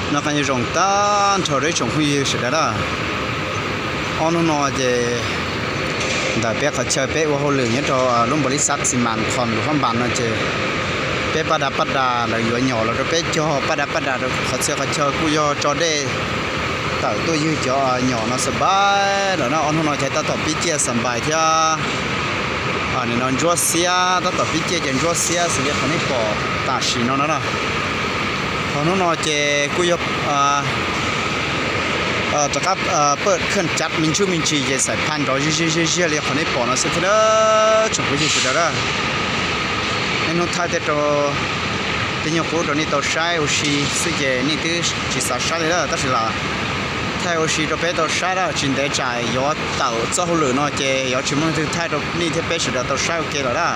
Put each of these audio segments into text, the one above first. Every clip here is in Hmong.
Noj qab nyob zoo tag nrho rau ib tsoom phooj ywg sawv daws na. Ob hnub no ces ntawm peb qhov chaw peb ua hauj lwm nyob rau lub npaus lis xav xi mas qhov lus hab npas no ces peb paj da paj da lawv yuav nyom los rau peb cog paj da paj da rau qhov txhia qhov chaw kuj yog tso dej tawm tuaj ywg cov nyom no xab npais lawm na. Ob hnub no ces tab tom pib ciaj xab npais thiab nim no ntsuab xiab, tab tom pib ciaj ces ntsuab xiab xws li qhov nej pom tam sim no no na. Qhov hnub no ces kuj yog rov qab paj khaj cav me ntsuj me ntsis ces xaim phaj nrov ziag ziag ziag ziag li qhov nej pom no xwb thiab na tsoom phooj ywg sawv daws na. Niaj hnub thaij tej rau tej nyuag qub rau nej tau saib ua si xwb ces nej twb tsis xav saib li na, tab sis los thaij ua si rau peb tau saib na, tsis ntev tsam yuav tawm txoj hauj lwm no ces yuav tsis muaj leej twg thaij rau nej thiab peb sawv daws tau saib ua ke lawm na.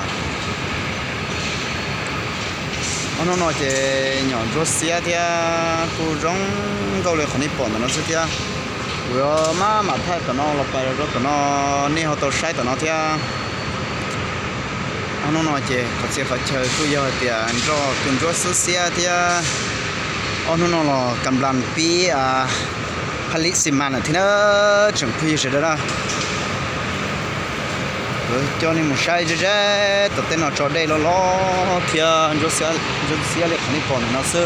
Ob hnub no ces nyom ntsuab xiab thiab kuj zoo nkauj li qhov nej pom ntawm no xwb thiab. Kuv yuav maj mam thaij tom no los pais rau tom no, nej ho tau saib tom no thiab. Ob hnub no ces qhov txhia qhov chaw kuj yog hais tias nroj kuj ntsuab xwb xiab thiab. Ob hnub no los kam nplas pib haj li xi mas lawm thiab na tsoom phooj ywg sawv daws na. Kuv coj nej mus saib ze ze tom tej no tso dej loj loj thiab ntsuab xiab li qhov nej pom ntawm no xwb.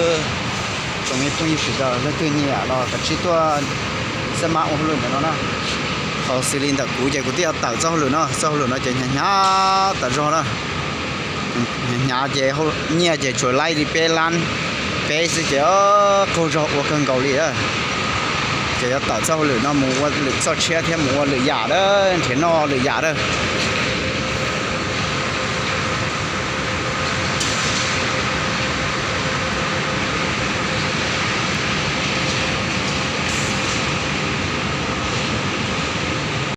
Tsoom me phooj ywg sawv daws leej twg nyiam los kav tsij tuaj xab mas ua hauj lwm ntawm no na. Qhov xws li ntawm kuv ces kuv twb yuav tawm txoj hauj lwm no, txoj hauj lwm no ces hnyav hnyav tas zog na. Hnyav hnyav ces nyiaj ces tsuas laib li peb lab peb xwb ces qaug zog ua kawg nkaus li. Ces yuav tawm txoj hauj lwm no mus ua lwm txoj tshiab thiab mus ua lwm yam a, nrhiav noj lwm yam a.